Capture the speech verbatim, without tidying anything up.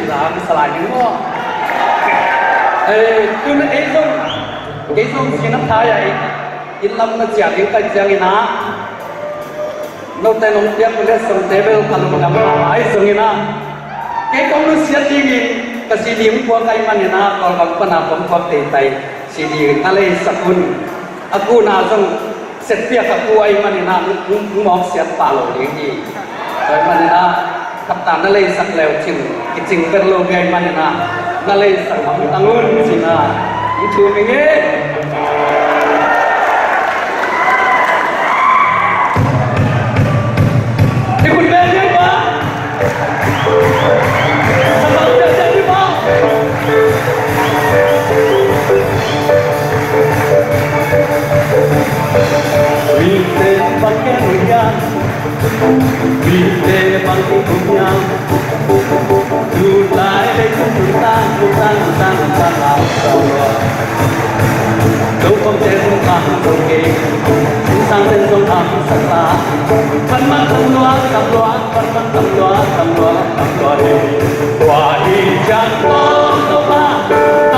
Lam salai ding maw? Eh, tun ei zong, kei zong sinam thai ai. Inn lam na ciah ding kai ciangin ah, note nong piak letsongte bel ka lungdam ai zongin ah, kei kong nusiat dingin ka C D hong puak ai manin ah, Kawlgam pana kong puak teitai C D na leisak un. A kuna zong setpiak a ku ai manin ah, hong mawksiat pah lo ding hi. Tua ai manin ah, kapta na leisak leu cin, kicing ber lo pi ai manin ah, na leisak mangtang un cin ah, i thu mi nge. I khut beng nge ba. Sa bang beng nge ba. Mite bang keng hiam, mite bang keng hiam. Tulai leitung tungtang, tungtang, tungtang, tungtang, tungtang. Tokhomte zong khang zong kei, insangte zong khang sak ta. Pan man tam lua, tam lua, pan man tam lua, tam lua, tam lua hi. Tua hi ciang Topa, Topa.